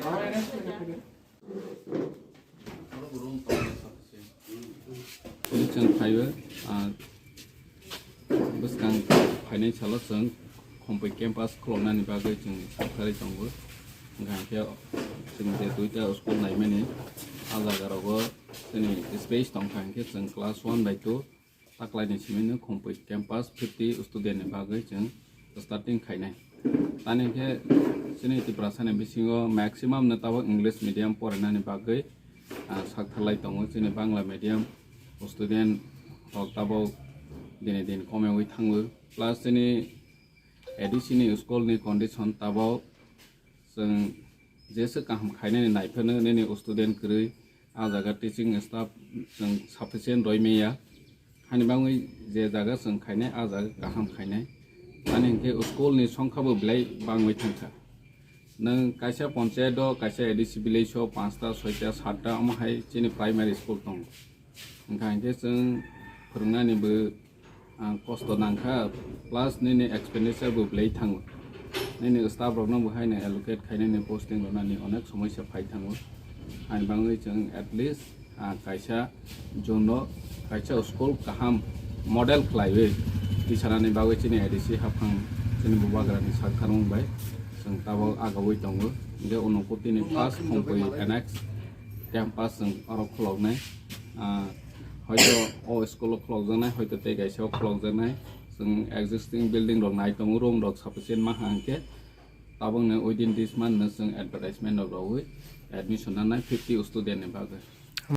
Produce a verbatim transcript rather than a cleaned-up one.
Chwng phaiwi, ah, bwskang phainai salo chwng Khompui campus khuloknani bagwi chwng sakharwi tongo. Hwnkha hwnkhe chwng je duita school naimani, ah jagarogo chini space tongkha hwnkhe chwng class one bai two taklaini simi no Khompui campus fifty student ni bagwi chwng starting khainai. Tani khe chini Tiprasa ni bisingo maximum no tabok English medium porinani bagwi, ah, sak tharlai tongo. Chini Bangla medium student rok tabok dini din komegwi thango. Plus chini A D C ni school ni condition tabok chwng jesa kaham khainani naiphano nini student kwrwi, ah jaga teaching staff chwng sufficient roi manya. Hani bangwi je jaga chwng khainai, ah jaga kaham khainai. Ani hinkhe school ni songkha bo belai bangwi thangkha. Nwng kaisa panchayat o, kaisa A D C village o panchta, soita, satta omo hai chini primary school tongo. Hwnkha hinkhe chwng phwrwngnani bo, ah, kosto nangkha, plus nini expenditure bo belai thango. Nini staff rokno bo haino allocate khainani posting rwnani onek somosya phai thango. Ani bangwi chwng at least, ah, kaisa June o kaisa school kaham model khlaiwi tisanani bagwi chini A D C haphang chini bubagrani sak tharmung bai chwng tabok agawi tongo. Hinkhe Unukutini first Khompui annex campus chwng oro khuloknai. Ah, hoito o school o khulokjaknai, hoito tei kaisa o khulokjaknai. Chwng existing building rok nai tongo, room rok sufficient ma hang khe tabokni within this month no chwng advertisement rok rogwi admission nanai fifty student ni bagwi.